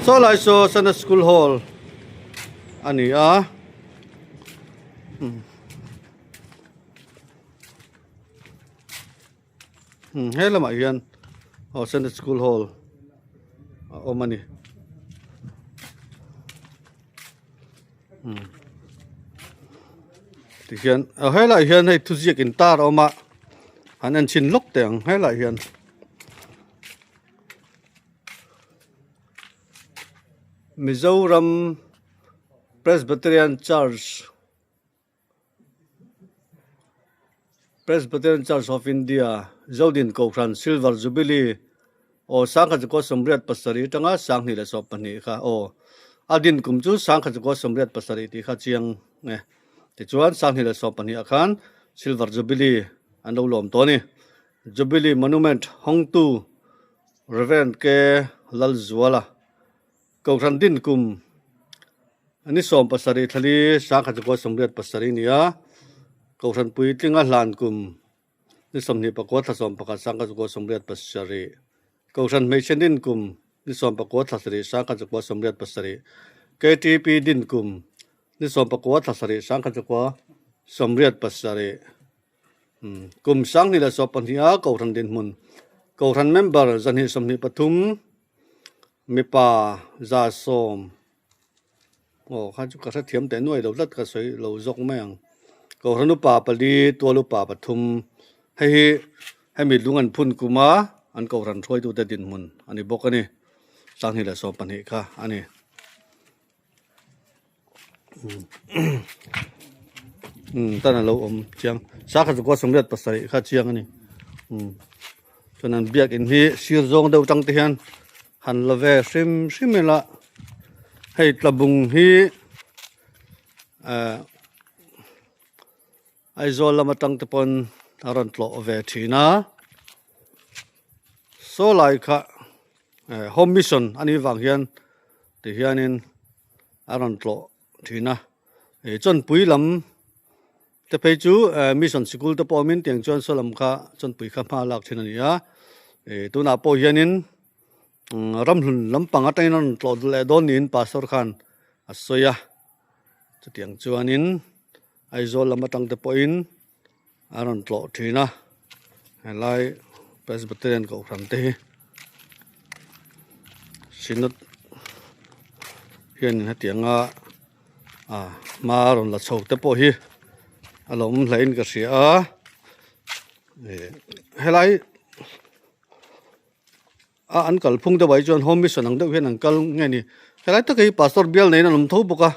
Saw lai saw Sunday school hall a ni a he lamah hian aw Sunday school hall a awm a ni. Tihian a helaiah hian hei thuziak intar a awm a an en chhin lawk teh ang helaiah hian. Mizoram Presbyterian Church Presbyterian Church of India Zodin Kohhran Silver Jubilee aw sangkhat zakua sawmriat pasarih atanga sanghnih leh sawm pahnih kha aw a din kum chu sangkhat zakua sawmriat pasarih tih kha chiang e tichuan sanghnih leh sawm pahnih ah khan Silver Jubilee an lo lawm tawh a ni Jubilee Monument hawngtu Rev K Lalzuala. Kohhran din kum ni 17 thlali sangkhat zakua 87 a ni a, Kohhran puitlinga hlan kum ni 24 thla 11 sangkhat zakua 87, Kohhran hmeichhe din kum ni 14 thla 7 sangkhat zakua 87, KTP din kum ni 14 thla 7 sangkhat zakua 87. Kum 2022 a Kohhran dinhmun Kohhran member 223 Mipa 100 aw kha chu ka hrethiam teh nuai lo tlat ka sawi lo zawk mai ang. Kohhran upa pali tual upa pathum hei hi hemi lung an phun kum a an kohhran hruaitute dinhmun a ni bawk a ni 2012 kha a ni. Tan a lo awm chiang sakhat zakua 87 kha chiang a ni chuan an biakin hi sir zawng deuh tang te hian han la ve hrim hrim ila hei tlabung hi ah Aizawl lam atang te pawn a rawn tlawh ve thin a saw lai kha eh home mission a nih vang hian ti hianin a rawn tlawh thin a ih chawnpui lam te phei chu eh mission sikul te pawh awmin tiang chuan saw lam kha chawnpui kha hma lak thin a ni a ih tunah pawh hianin ramhlun lampang atangin a rawn tlawh leh dawn niin pastor khan a sawi a chutiang chuanin. Aizawl lam atang te pawhin a rawn tlawh thin a helai Presbyterian kohhran te hi Synod hianin hetianga ah hma a rawn la chho te pawh hi a lo awm hle in ka hria a ih helai a an kalphung deuh ah hi chuan home mission ang deuh hian an kal nge ni helai tak hi pastor bial neiin an awm tho bawk a.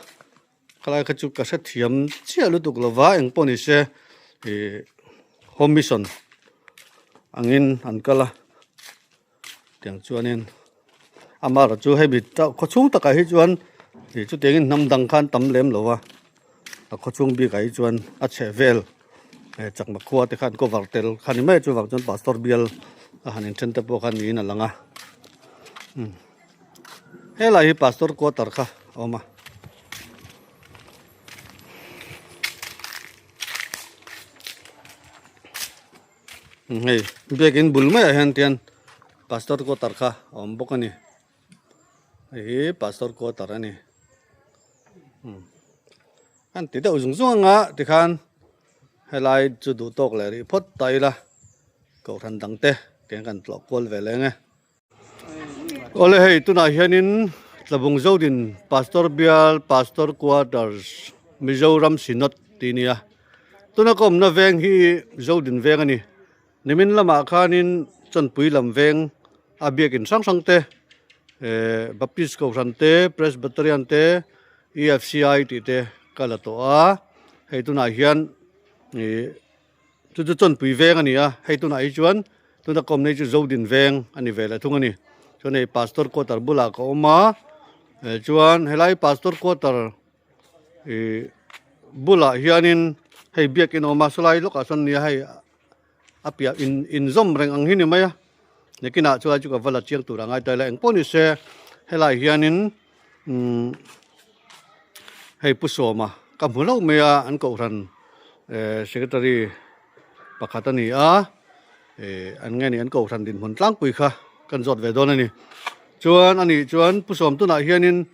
Khalai kha chu ka hrethiam chiah lutuk lo va eng pawh ni se ih home mission angin an kal a tiang chuanin amaherawh chu hemi khaw chhung takah hi chuan ih chutiangin hnam dang khan tam lem lo va a khaw chhung bikah hi chuan a chheh vel eh chakma khua te khan cover tel kha ni mai a chuvang chuan pastor bial a han inthen te pawh kha niin a lang a umm. Helai hi pastor quarter kha a awm a. Hei biakin bul maiah hian tian pastor quarter kha a awm bawk a ni. Hei hi pastor quarter a ni. An ti deuh zung zung anga tikhan helai chu duh tawk leh rih phawt ta ila kohhran dang te tiang kan tlawh kual ve leng e. Awle hei tunah hianin Tlabung Zodin Pastor Bial Pastor Quarters Mizoram Synod tih a ni a tuna ka awmna veng hi Zodin veng a ni nimin lamah khanin Chawnpui lam veng a biakin hrang hrang te eh Baptist Kohhran te Presbyterian te EFCI tih te ka la tawh a hei tunah hian ih. Chu chu Chawnpui veng a ni a, hei tunah hi chuan tuna ka awmna hi chu Zodin veng a ni ve leh thung a ni. Chuan hei Pastor quarter bulah ka awm a, eh chuan helai Pastor quarter ih bulah hianin hei biakin a awm a, sawlai lawkah sawn nia hei a piah in inzawm reng ang hi ni mai a, nakinah chulai chu ka va la chiang tur a ngai ta ila engpawh ni se helaiah hianin umm hei Pu Sawma ka hmu hlauh mai a an kohhran eh secretary pakhat a ni a eh an nge ni an kohhran dinhmun tlangpui kha kan zawt ve dawn a ni. Chuan anih chuan Pu Sawm tunah hianin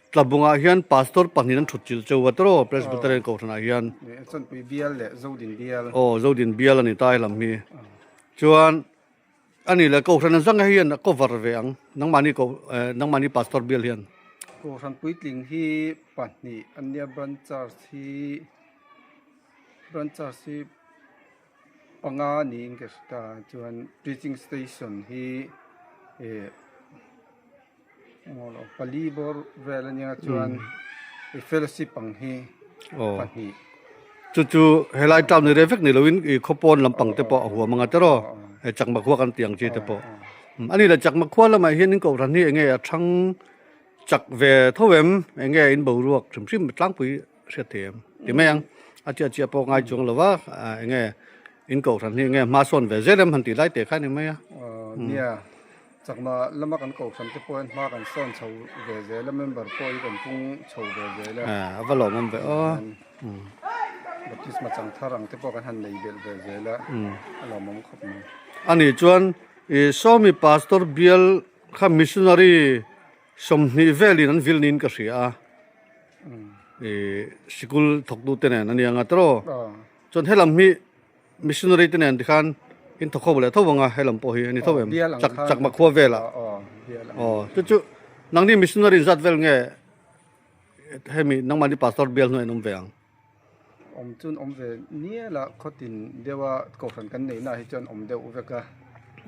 Tlabungah hian Pastor pahnih an thut chilh cheu a tawh Presbyterian Kohhranah hian. Chawnpui bial leh Zodin bial. Aw Zodin bial a ni ta helam hi. Chuan anih leh Kohhran an zanga hian a cover ve ang nangmahni ko nangmahni Pastor bial hian. Kohhran puitling hi pahnih an nia Branch Church hi Branch Church hi panga niin ka hre ta chuan Preaching Station hi eh. Pali bawr vel ania chuan i fellowship ang hi pahnih. Chu chu helai town ni rei vek ni loin i khawpawn lampang te pawh a huam anga tiraw hei chakma khua kan tih ang chi te pawh. Ani le chakma khua lamah hian in kohhran hi enge a thang chak ve tho em enge in boruak hrim hrim tlangpui hriat thei em ti mai ang a chiah chiah pawh ngai chuang lo va enge in kohhran hi enge hma sawn ve zel em han tih lai teh kha a ni mai a. Nia. Chakma lama kan kohhran te pawhin hma kan sawn chho ve zel a, member pawh hi kan pung chho ve zel a. A va lawmawm ve aw. Baptisma chang thar ang te pawh kan han nei belh ve zel a, a lawmawm khawp mai. Ani chuan i Sawmi Pastor bial kha missionary 20 velin an vil niin ka hria a, i sikul thawktute nen a nia nga tawh. Chuan helam hi Missionary te nen tikhan in thawk ho leh tho ang a, helam pawh hi a ni tho em? Chak chakma khua velah. Aw chu chu nangni missionary zat vel nge hemi nangmahni pastor bial hnuaiah an awm ve ang? Awm chuan awm ve nial a, khawtin deuha kohhran kan neihna ah hi chuan awm deuh vek a.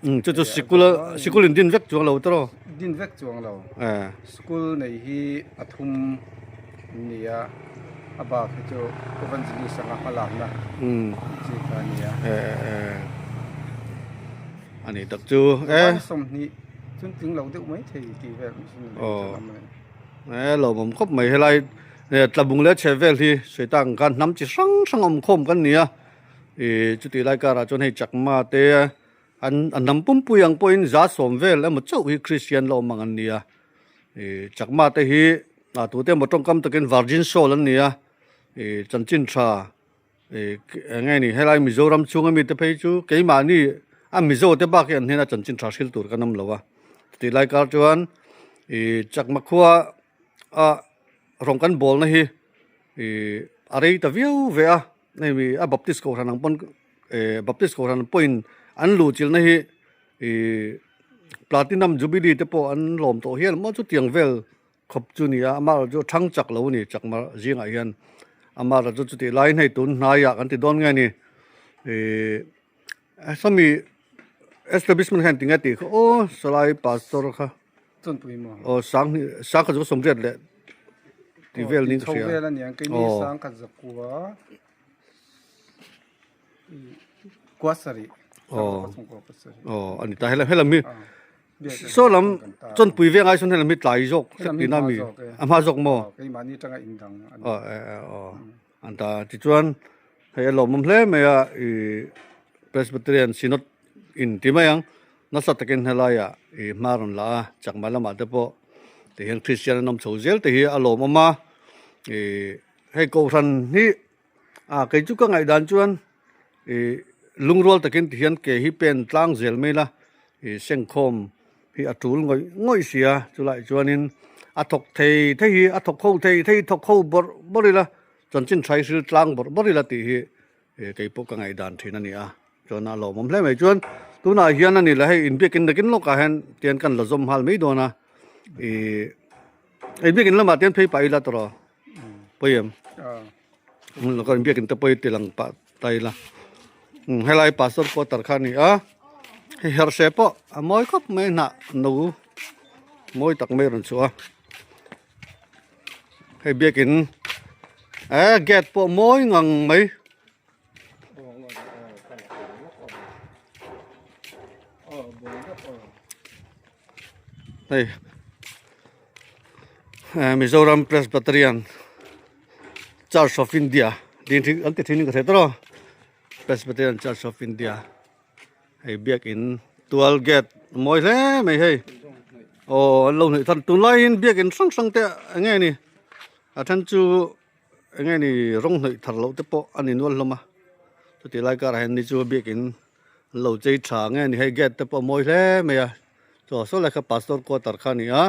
Umm chu chu sikul sikul in din vek chuang lo tawh? Din vek chuang lo. School nei hi pathum an ni a, a bak hi chu Evangelist anga hma lakna chi kha a ni a. A ni tak chu e. 20 chun tling lo deuh mai thei tih vel chu e lawmawm khawp mai helai tlabung leh chhe vel hi sawi tak ang khan hnam chi hrang hrang awm khawm kan ni a ih chutih lai karah chuan hei chakma te An a hnam pumpui ang pawhin 70 vel emaw chauh hi Kristian la awm ang an ni a. Ih Chakma te hi a tute emaw tawngkam takin Virgin Soul an ni a. Ih chanchin tha ih eng nge ni helai Mizoram chhunga mite phei chu keimahni a Mizo te bak hi an hnena chanchin tha hril tur kan awm lo a. Chutih lai kar chuan ih Chakma khua a rawng kan bawlna hi ih a rei ta viau ve a. Hei a Baptist Kohhran ang pawn eh Baptist Kohhran pawhin an luh chilhna hi ih Platinum Jubilee te pawh an lawm tawh hian maw chutiang vel khawp chu ni a amaherawh chu thang chak lo a ni chakma zingah hian amaherawh chu chutih laiin hei tun hnaiah kan ti dawn nge ni ih sawmi establishment hian tinge tih kha aw salai pastor kha. Chawnpui maw? Aw sang sangkhat zakua sawmriat leh tih vel niin ka hria. Tho vel a niang keini sangkhat zakua kua sarih. Aw aw a ni ta helam helam hi saw lam chawnpui veng ai sawn helam hi tlai zawk hlek tihna a mi a hma zawk maw? Keimahni atanga indang a ni. Aw aw an ta tichuan hei a lawmawm hle mai a ih Presbyterian Synod in ti mai ang. Nasa takin helaiah i hma rawn la a, chakma lamah te pawh tihian Kristian an awm chho zel te hi a lawmawm a, ih hei kohhran hi ah kei chu ka ngaihdan chuan ih lungrual takin tihian ke hi pen tlang zel mai la, ih sengkhawm hi a tul ngawih ngawih si a, chulaiah chuanin a thawk thei thei hi a thawk ho thei thei thawk ho bawrh bawrh ila chanchin tha hi hril tlang bawrh bawrh ila tih hi He kei pawh ka ngaihdan thin a ni a, chuan a lawmawm hle mai. Chuan tunah hian a ni la hei inbiakin nakin lawkah hian tian kan la zawm nghal mai dawn a, ih inbiakin lamah tian phei pah ila tawh pawi em? Lawk inbiakin te pawh hi tilang pah ta ila. Helai pastor quarter kha a ni a, hei herhse pawh a mawi khawp mai hnah no mawi tak mai a rawn chhuah a. Hei biakin eh gate pawh mawi ngang mai. Hei eh Mizoram Presbyterian Church of India ding thin an ti thin in ka hre tawh a Presbyterian Church of India. Hei biakin tual gate a mawi hle mai hei aw an lo hnaih than tunlaiin biakin hrang hrang te eng nge ni a then chu eng nge ni rawng hnaih thar loh te pawh a ni nual hlawm a chuti lai karah hian ni chu biakin an lo chei tha nge ni hei gate te pawh a mawi hle mai a. Chaw saw lai kha pastor quarter kha a ni a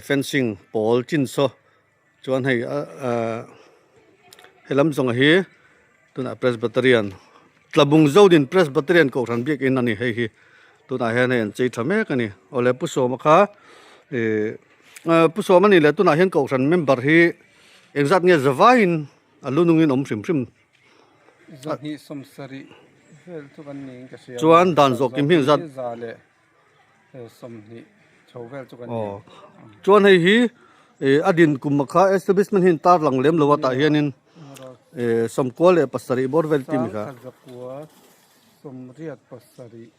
fencing pawl chin saw chuan hei ahh helam zawng hi tunah presbyterian tlabung zodin presbyterian kohhran biakin a ni hei hi tunah hian hei an chei tha mek a ni awle pu sawma kha ihh pu sawma nih leh tunah hian kohhran member hi engzat nge zavaiin a lu nungin awm hrim hrim. Zahnih sawmsarih vel chu kan niin ka hria. Chuan dan zawh kim hi engzat. Za leh 20 chho vel chu kan ni. Aw. Chuan hei hi a din kum kha establishment hi an tar lang lem lo a tah hianin 97 leh bawr vel tih mi kha. Sangkhat zakua 87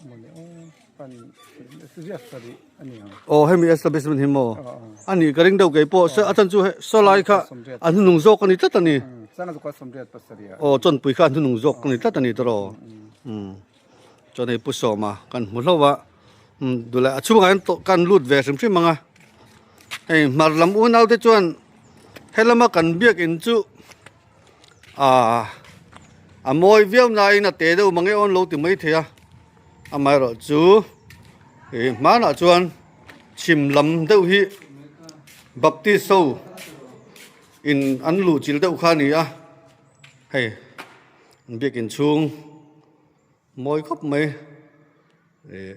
mawni aw kan riat sarih a ni ang. Aw hemi establishment hi maw? A nih ka ring deuh kei pawh a chan chu sawlai kha a hnunung zawk a ni tlat a ni. Sangkhat zakua 87 ah. Aw chawnpui kha a hnunung zawk a ni tlat a ni tawh. Chuan hei Pu Sawma kan hmu hlauh a, duhlai a chhungah hian kan lut ve hrim hrim ang a, hei hmar lam unau te chuan helama kan biakin chu aaa a mawi viau nain a te deuh mang e awn lo ti mai thei a, amaherawh chu ih hmanah chuan chhim lam deuh hi Baptist ho in an luh chilh deuh kha a ni a, hei biakin chhung. Mawi khawp mai ih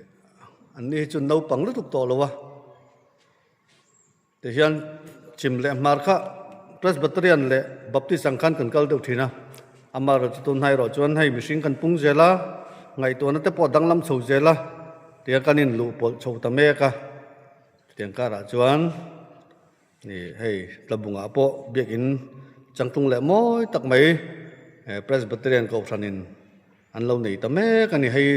an ni hi chu naupang lutuk tawh lo a tihian chim leh hmar kha Presbyterian leh Baptist ang khan kan kal deuh thin a amaherawh chu tun hnaih erawh chuan hei mihring kan pung zel a ngaihtuahna te pawh a danglam chho zel a tiang kan inluh pawlh chho ta mek a chutiang karah chuan. Ih hei tlabungah pawh biakin changtlung leh mawi tak mai Presbyterian kohhranin an lo nei ta mek a ni. Hei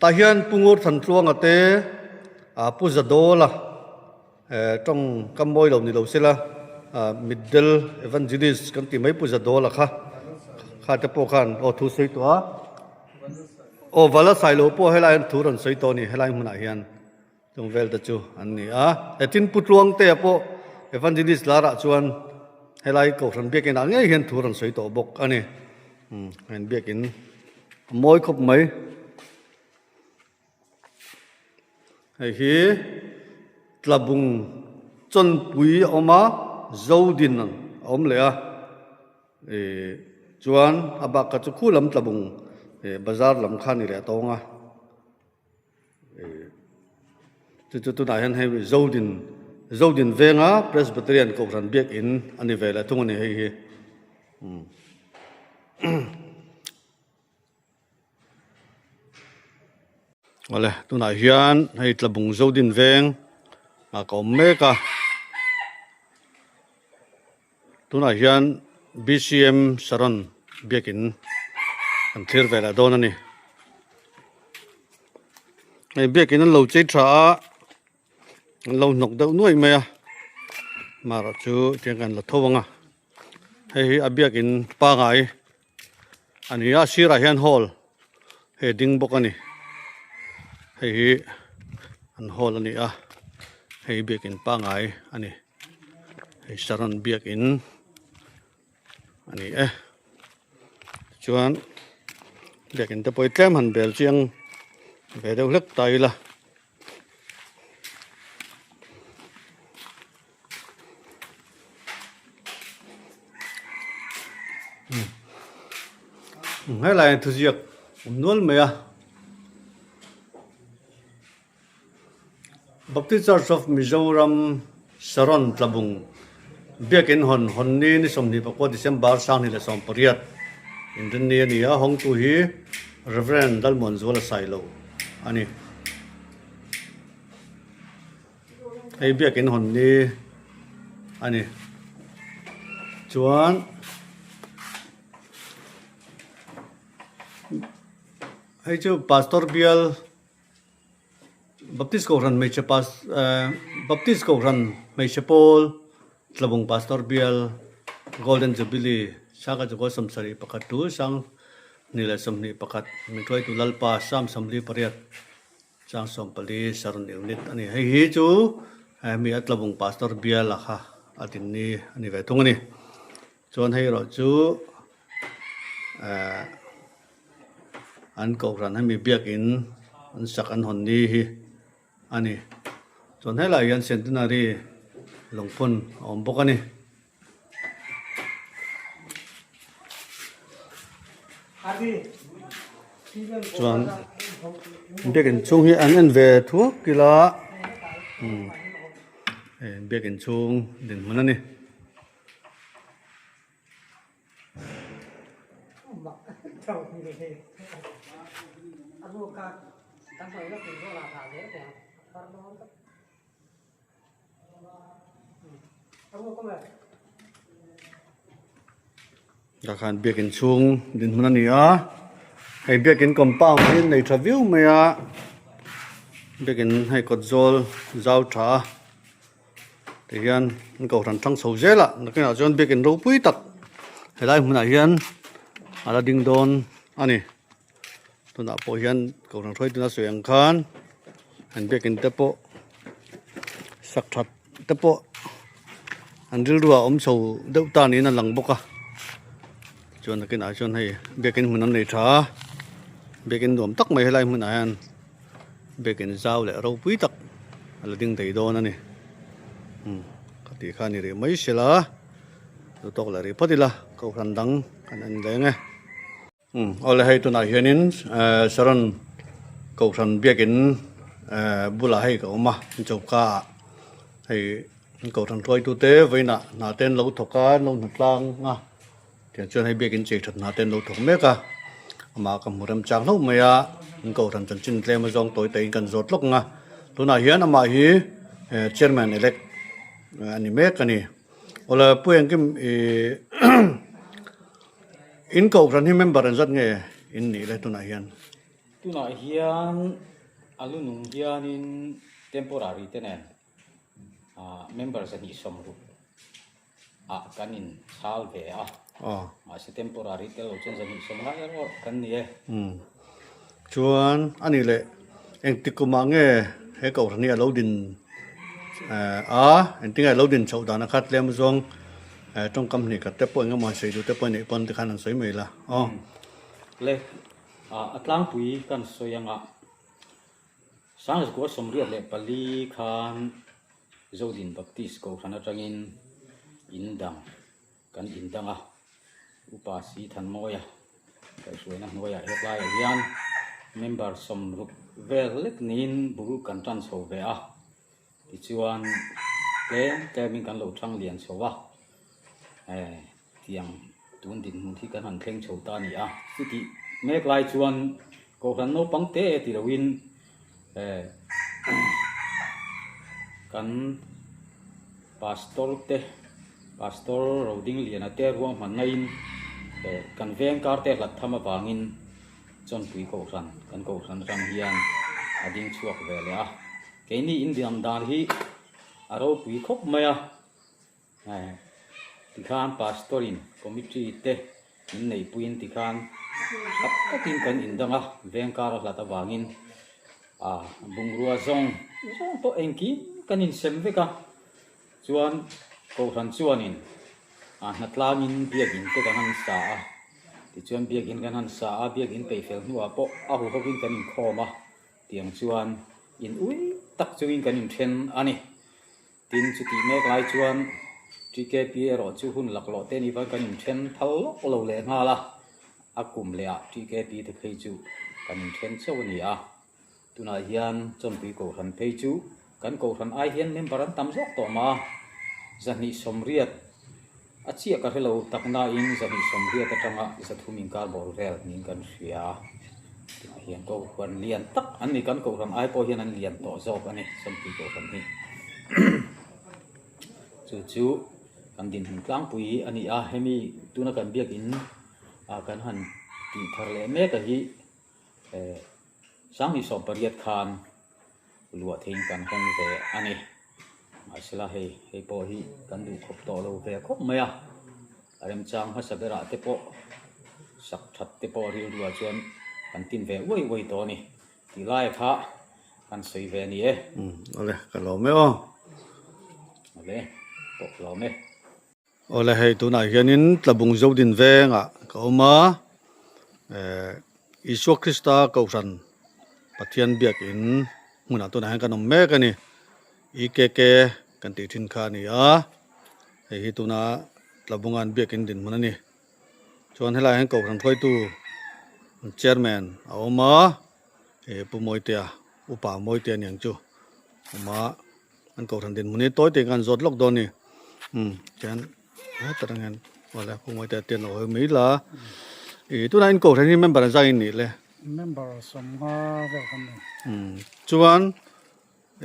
tah hian Pu Ngur Thantluanga te ah Pu Zadawla tawng kam mawi lo ni lo sela ah Mitdel Evangelist kan tih mai Pu Zadawla kha kha te pawh khan aw thu sawi tawh a aw Vala Sailo pawh helai hian thu rawn sawi tawh a ni helai hmunah hian. Chung vel te chu an ni a. He tin Pu Tluangtea pawh Evangelist larah chuan helai Kohhran biakin ah ngei hian thu rawn sawi tawh bawk a ni. Umm heng biakin a mawi khawp mai. Hei hi Tlabung Chawnpui a awm a, Zodin a awm leh a. Ih chuan a bak kha chu khu lam Tlabung ih bazar lam kha a ni leh tawng a. Chu chu tunah hian hei Zodin Zodin venga Presbyterian Kohhran biakin a ni ve leh thung a ni hei hi umm. Awle tunah hian hei Tlabung Zodin veng ah ka awm mek a tunah hian B_C_M Saron biakin an thlir ve leh dawn a ni. Hei biakin an lo chei tha a an lo hnawk deuh nuai mai a marawh chu tiang kan la tho ang a hei hi a biakin pangai a ni a sirah hian hall hei a ding bawk a ni hei hi an hall a ni a hei biakin pangai a ni hei saron biakin a ni e chuan biakin te pawh hi tlem han bel chiang ve deuh hlek ta ila helai ah thuziak awm nual mai a Baptist Church of Mizoram Saron Tlabung Biakin hawn hawn ni ni 24 December 2018 inrinni a ni a, hawngtu hi Rev. Lalmuanzuala Sailo a ni. Hei biakin hawn ni a ni. Chuan hei chu Pastor bial Baptist Kohhran hmeichhe pas eh Baptist Kohhran hmeichhe pawl Tlabung Pastor bial Golden Jubilee Sangha Chukua 71 tu 2021 min hruaitu Lalpa Sam 48 Chang 14 Saron Unit a ni. Hei hi chu hemi a Tlabung Pastor bial a kha a dinni a ni ve thung a ni. Chuan hei erawh chu eh an kohhran hemi biakin an sak an hawn ni hi. a ni. Chuan helaiah hian Centenary lungphun a awm bawk a ni. Chuan biakin chhung hi an en ve thuak ila umm hei biakin chhung dinhmun a ni. Tah khan biakin chhung dinhmun a ni a hei biakin compound hi nei tha viau mai a biakin hei kawt zawl zau tha a tihian an kohhran thang chho zel a nakinah chuan biakin ropui tak helai hmunah hian a la ding dawn a ni. Tunah pawh hian kohhran hruaituna sawi ang khan an biakin te pawh sak that te pawh an rilru ah awm chho deuh ta niin a lang bawk a chuan nakinah chuan hei biakin hmun an nei tha a biakin nuam tak mai helai hmunah hian biakin zau leh ropui tak a la ding thei dawn a ni umm ka tih kha a ni rih mai sela chu tawk leh rih phawt ila kohhran dang kan en leng e. Umm awle hei tunah hianin ehh saron kohhran biakin ehh bulah hei ka awm a choka ah hei kohhran hruaitute vawiinah hna te an lo thawk a an lo hna tlang a tiang chuan hei biakin chei that hna te an lo thawk mek a amah ka hmu remchang hlauh mai a an kohhran chanchin tlem a zawng tawi tawiin kan zawt lawk ang a tunah hian amah hi ehh chairman elect a ni mek a ni awle pu engkim ihh. In kohhran hi member an zat nge in nih le tunah hian? Tunah hian a lu nung hianin temporary te nen member zahnih sawmruk ah kan in chhal ve a, mahse temporary tel lo chuan zahnih sawm lai erawh kan ni e. Chuan a nih leh engtik kumah nge he kohhran hi a lo din a, engtin nge a lo din chhoh dan a kha tlem zawng tawngkam hnih khat te pawh engemaw han sawi duh te pawh a nih pawn tikhan han sawi mai la aw. Le a tlangpui kan sawi anga Sangzakua 84 khan Zodin Baptist kohhran atangin in dang kan indang a, Upa Si Thanmawia kaihhruaina hnuaiah hetlaiah hian member 60 vel lek niin bul kan tan chho ve a, tichuan tlem tlemin kan lo thang lian chho a, eh tiang tun dinhmun hi kan han thleng chho ta a ni a, chutih mek lai chuan Kohhran naupang te ti loin eh kan pastor te pastor Rodingliana te ruahmanna in eh kan veng kar te hlat tham avangin Chawnpui kohhran kan kohhran atang hian a ding chhuak ve leh a keini Indian dan hi a ropui khawp mai a. Tikhan pastor in committee te min neipuiin tikhan tha takin kan indang a, veng kar a hlat avangin bungrua zawng zawng pawh engkim kan insem vek a, chuan kohhran chuanin hnatlangin biakin te kan han sa a, tichuan biakin kan han sa a, biakin peihfel hnuah pawh a huhovin kan inkhawm a, tiang chuan in ui tak chungin kan inthen a ni. Tin, chutih mek lai chuan TKP erawh chu hun laklawh te ni van kan inthen phal lawk lo leh nghal a, a kum leh ah TKP te phei chu kan inthen chauh a ni a. Tunah hian Chawnpui Kohhran phei chu kan Kohhran ai hian member an tam zawk tawh mah a, 280 a chiah ka hrelo tak nain 280 atanga 300 inkar bawr vel niin kan hria. Tunah hian Kohhran lian tak an ni, kan Kohhran ai pawh hian an lian tawh zawk a ni Chawnpui Kohhran hi. Chu chu kan dinhmun tlangpui a ni a, hemi tuna kan biakin ah kan han tih thar leh mek a hi eh 2018 khan luah theiin kan hawng ve a ni. Mahsela hei hei pawh hi kan duh khawp tawh lo ve khawp mai a, a remchang hmasa berah te pawh sak that te pawh rilruah chuan kan tin ve uai uai tawh a ni tih lai kha kan sawi ve a ni e. Umm awle ka lawm e aw. Awle pawh lawm e. Awle hei tunah hianin Tlabung Zodin vengah ka awm a, eh Isua Krista Kohhran Pathian biakin. Hmunah tunah hian kan awm mek a ni. EKK kan tih thin kha a ni a, hei hi tuna Tlabunga'n biakin dinhmun a ni. Chuan helaiah hian Kohhran hruaitu Chairman a awm a, eh Pu Mawitea, Upa Mawitea niang chu awm a, an Kohhran dinhmun hi tawi te khan zawt lawk dawn a ni. Umm tihian hetlai atang hian awle Pu Mawitea te an lo hawi mai la. Ih tunah in Kohhran hi member an zai in nih le? Member sawmnga vel kan ni. Umm chuan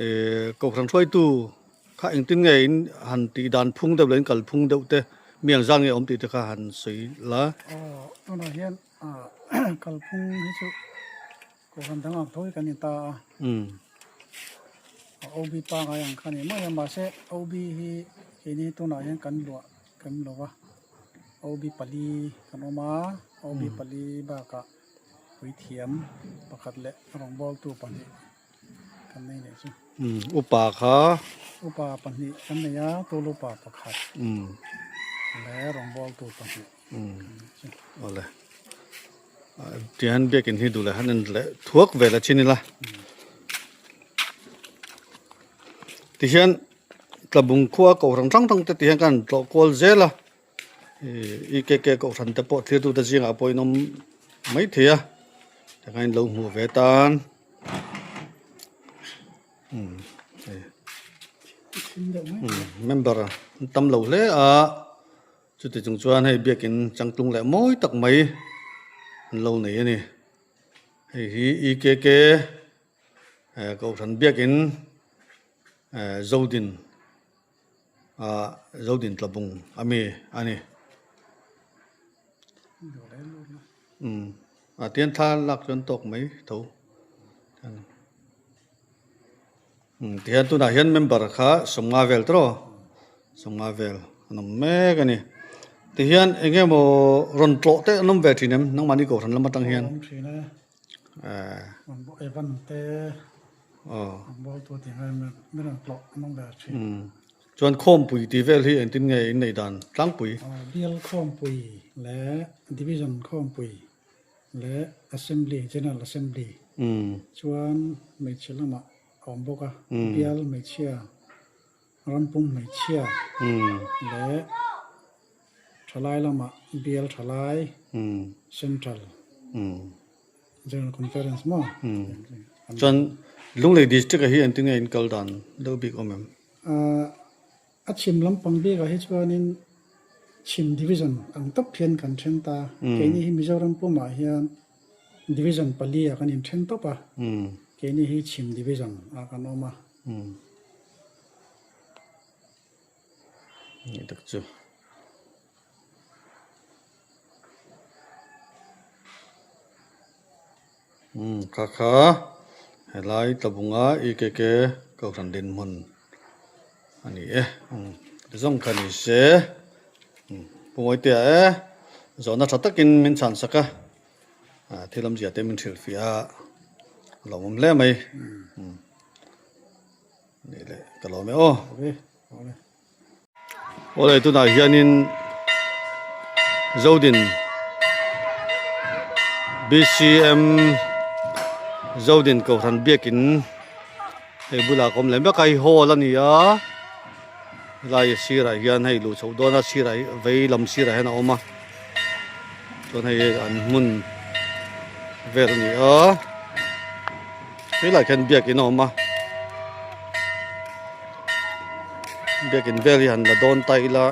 eh Kohhran hruaitu kha engtin nge in han tih dan phung deuh leh in kal phung deuh te mi ang zan nge awm tih te kha han sawi la. Aw tunah hian ah kal phung hi chu Kohhran dang ang tho hi kan ni ta a. Umm. OB pangai ang kha ni mai a mahse OB hi keini tunah hian kan luah kan lo va OB pali kan awm a OB pali bakah puithiam pakhat leh rawngbawltu pahnih kan nei leh chu. Umm upa kha. Upa pahnih kan nei a tul upa pakhat. Umm. Leh rawngbawltu pahnih. Umm awle tihian biakin hi duh leh han en leh thuak vel a chin ila tihian tlabung khua kohhran hrang hrang te tihian khan tlawh kual zel a ih EKK kohhran te pawh thlir tute zingah pawh in awm maithei a tikhan in lo hmuh ve tan umm hei member an tam lo hle a. Chuti chung chuan hei biakin changtlung leh mawi tak mai an lo nei a ni. Hei hi EKK eh Kohhran biakin eh Zodin ah Zodin Tlabung a mi a ni. Umm ah tihian thla lak chuan tawk mai tho. Umm tihian tunah hian member kha sawmnga vel tawh sawmnga vel an awm mek a ni tihian eng emaw rawn tlawh te an awm ve thin em nangmahni kohhran lam atang hian eh aw umm chuan khawmpui tih vel hi engtin nge inneih dan tlangpui. Bial khawmpui leh division khawmpui leh Assembly, General Assembly, chuan hmeichhe lamah a awm bawk a, bial hmeichhia, rampum hmeichhia leh thalai lamah bial thalai, Central General Conference maw? Chuan Lunglei District ah hi engtin nge in kal dan deuh bik awm em? A chhim lampang bikah hi chuanin chhim division ang tawp hian kan then ta. Keini hi Mizoram pumah hian division pali ah kan inthen tawp a, keini hi chhim division ah kan awm a. Ni tak chu. Umm kha kha helai tlabunga EKK kohhran dinhmun a ni e umm zawng kha ni se umm Pu Mawitea e zawhna tha takin min chhan sak a ah thil awmzia te min hrilhfiah a a lawmawm hle mai umm nih leh ka lawm e aw. Awle tunah hianin Zodin BCM Zodin Kohhran biakin hei bulah ka awm leh mek a hei hall a ni a helai sirah hian hei luh chhoh dawn a sirah hi vei lam sirah hian a awm a chuan hei an hmun vel a ni a helaiah khian biakin a awm a. Biakin vel hi han la dawn ta ila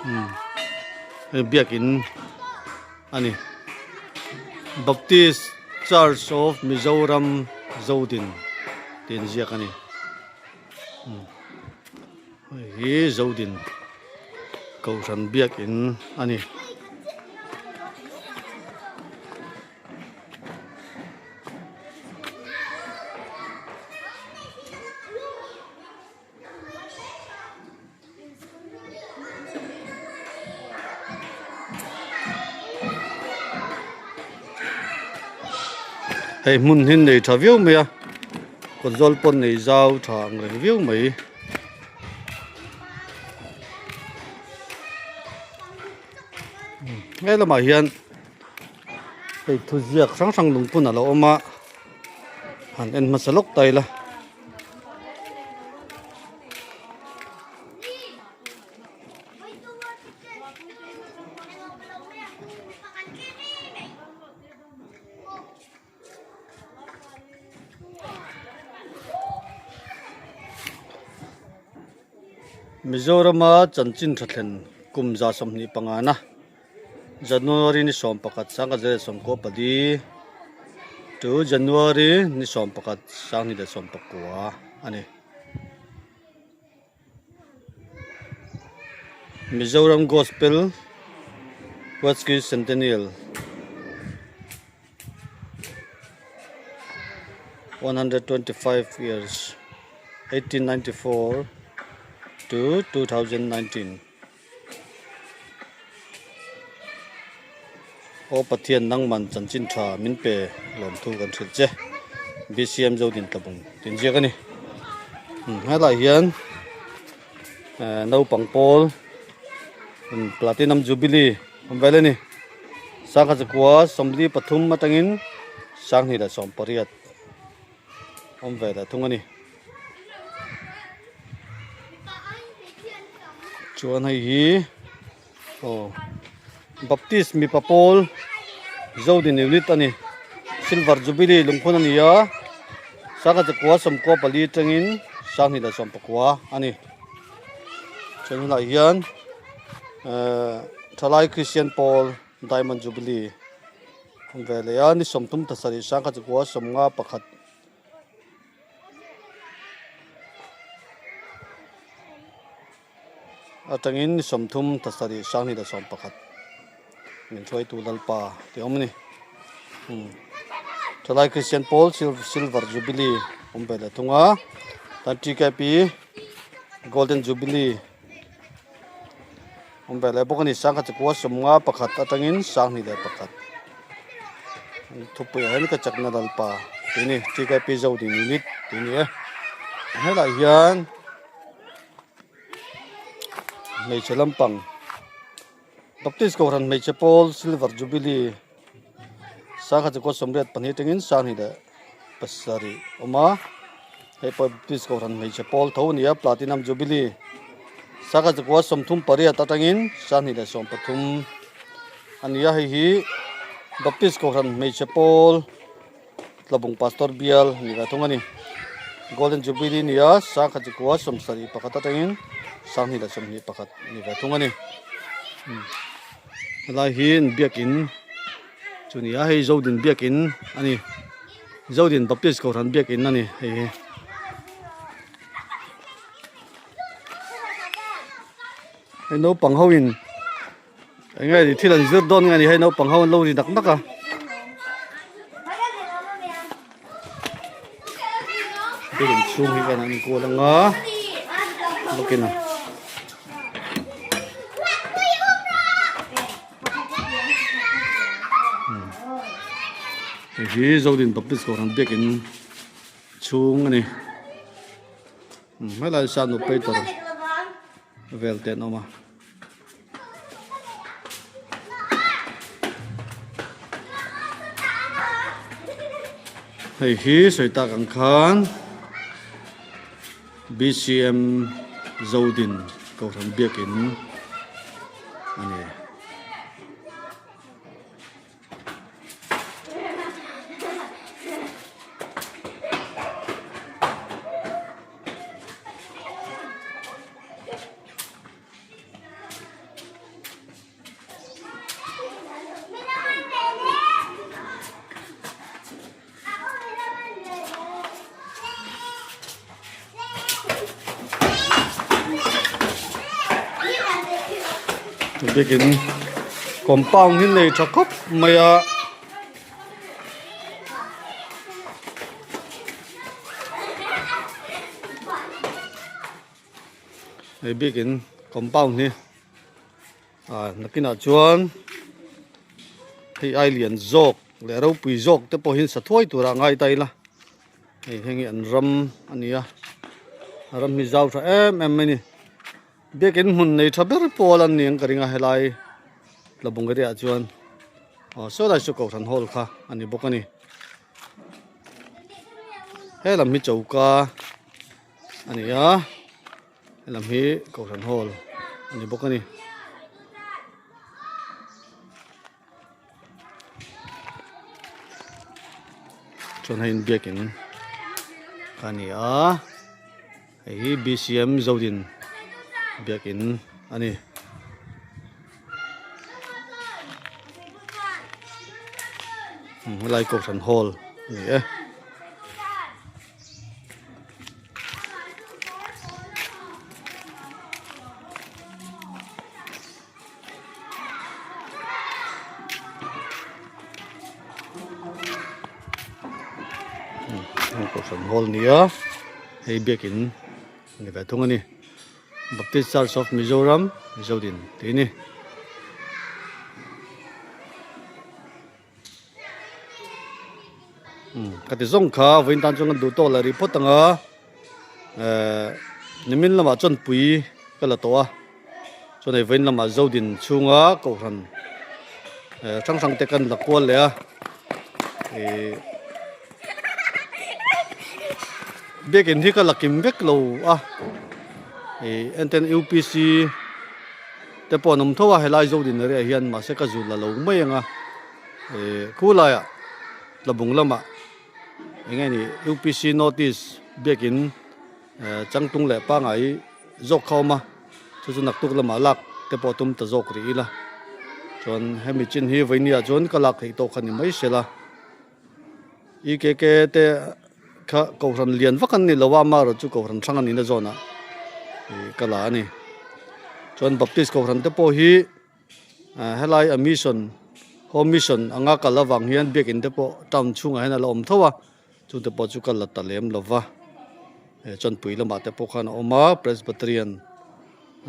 umm hei biakin a ni Baptist Church of Mizoram Zodin tih an ziak a ni umm hei hi Zodin. Kohhran biakin a ni. Hei hmun hi nei tha viau mai a kawtzawl pawh nei zau tha ang reng viau mai. He lamah hian hei thuziak hrang hrang lungphun a lo awm a han en hmasa lawk ta ila. Mizorama chanchin tha thlen kum 25 na January ni 11 1994 to January ni 11 2019 a ni. Mizoram Gospel Watsky Centennial 125 years 1894 to 2019 Aw Pathian nangman chanchin tha min pe lawmthu kan hrilh che BCM Zodin Tlabung tin ziak a ni helai hian naupang pawl Platinum Jubilee awm vel a ni sangha chakua 43 atangin 2018 awm ve leh thung a ni chuan hei hi aw Baptist mipa pawl Zodin unit a ni Silver Jubilee lungphun a ni a sangha chakua 94 atangin 2019 a ni chuan helai hian ehh thalai Christian pawl Diamond Jubilee awm ve leh a ni 37 sangha chakua 51 atangin ni 37 2021 min hruaitu Lalpa tih a awm a ni thalai Christian pawl silver jubilee awm ve leh thung a tan TKP golden jubilee awm ve leh bawk a ni 1951 atangin 2001 thupui ah hian ka chakna Lalpa tih a ni TKP Zodin unit tih a ni e helaiah hian hmeichhe lampang Baptist kohhran hmeichhe pawl silver jubilee 1982 atangin 2007 awm a hei pawh Baptist kohhran hmeichhe pawl tho a ni a platinum jubilee 1938 atangin 2013 a ni a hei hi Baptist kohhran hmeichhe pawl Tlabung pastor bial ni ve thung a ni golden jubilee ni a 1971 atangin 2021 ni ve thung a ni helai hi biakin chu ni a hei Zodin biakin a ni Zodin Baptist kohhran biakin a ni hei hi. Hei naupang ho in eng nge ni thil an zir dawn nge ni hei naupang ho an lo ri nak nak a. Biakin chhung hi kan an kual anga lawkin a. Hei hi Zodin Baptist Kohhran biakin chhung a ni. Helai hian operator vel te an awm a. Hei hi sawi tak ang khan BCM Zodin Kohhran biakin a ni. Biakin compound hi nei tha khawp mai a. Hei biakin compound hi ah nakinah chuan hei ai lian zawk leh ropui zawk te pawh hi sa thuai turah a ngai ta ila hei heng hi an ram a ni a a ram hi zau tha em em mai a ni biakin hmun nei tha ber pawl an ni ang ka ring a helai. Tlabung area ah chuan aw saw lai saw kohhran hall kha a ni bawk a ni. He lam hi choka a ni a he lam hi kohhran hall a ni bawk a ni. Chuan hei biakin kha a ni a hei hi B_C_M Zodin biakin a ni. Helai kohhran hall a ni e. Kohhran hall a ni a hei biakin a ni ve thung a ni Baptist Church of Mizoram Mizodin tih a ni. Ka ti zawng kha vawiin tan chuan kan duh tawk leh rih phawt ang a ehh nimin lamah chuan pui ka la tawh a chuan hei vawiin lamah zodin chhunga kohhran ehh hrang hrang te kan la kual leh a ihh biakin hi ka la kim vek lo a ihh enten U_P_C te pawh an awm tho a helai zodin area hian mahse ka zul la lo mai ang a Ehh khulaiah tlabung lamah eng nge ni U_P_C notice biakin ehh changtlung leh pangngai zawk kha a awm a chu chu naktuk lamah lak te pawh tum ta zawk rih ila chuan hemi chin hi vawinia chuan ka lak theih tawk kha ni mai sela E_K_K te kha kohhran lian vak an ni lo a amaherawh chu kohhran hrang a nihna zawnah ih ka la a ni chuan baptist kohhran te pawh hi. Ah helai a mission home mission anga kal avang hian biakin te pawh town chhungah hian a la awm tho a chungte pawh chu ka la ta lem lo va eh chawnpui lamah te pawh khan a awm a presbyterian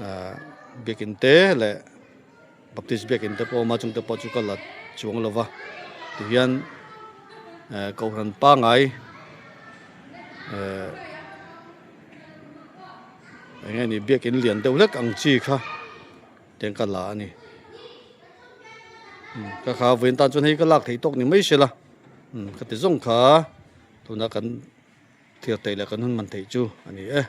ah biakin te leh baptist biakin te pawh a awm a chungte pawh chu ka la chuang lo va tihian eh kohhran pangai eh. Eng nge ni biakin lian deuh hlek ang chi kha tiang ka la a ni ka kha vawiin tan chuan hei ka lak theih tawk ni mai se la ka ti zawng kha tuna kan thir theih leh kan hun man theih chu a ni e.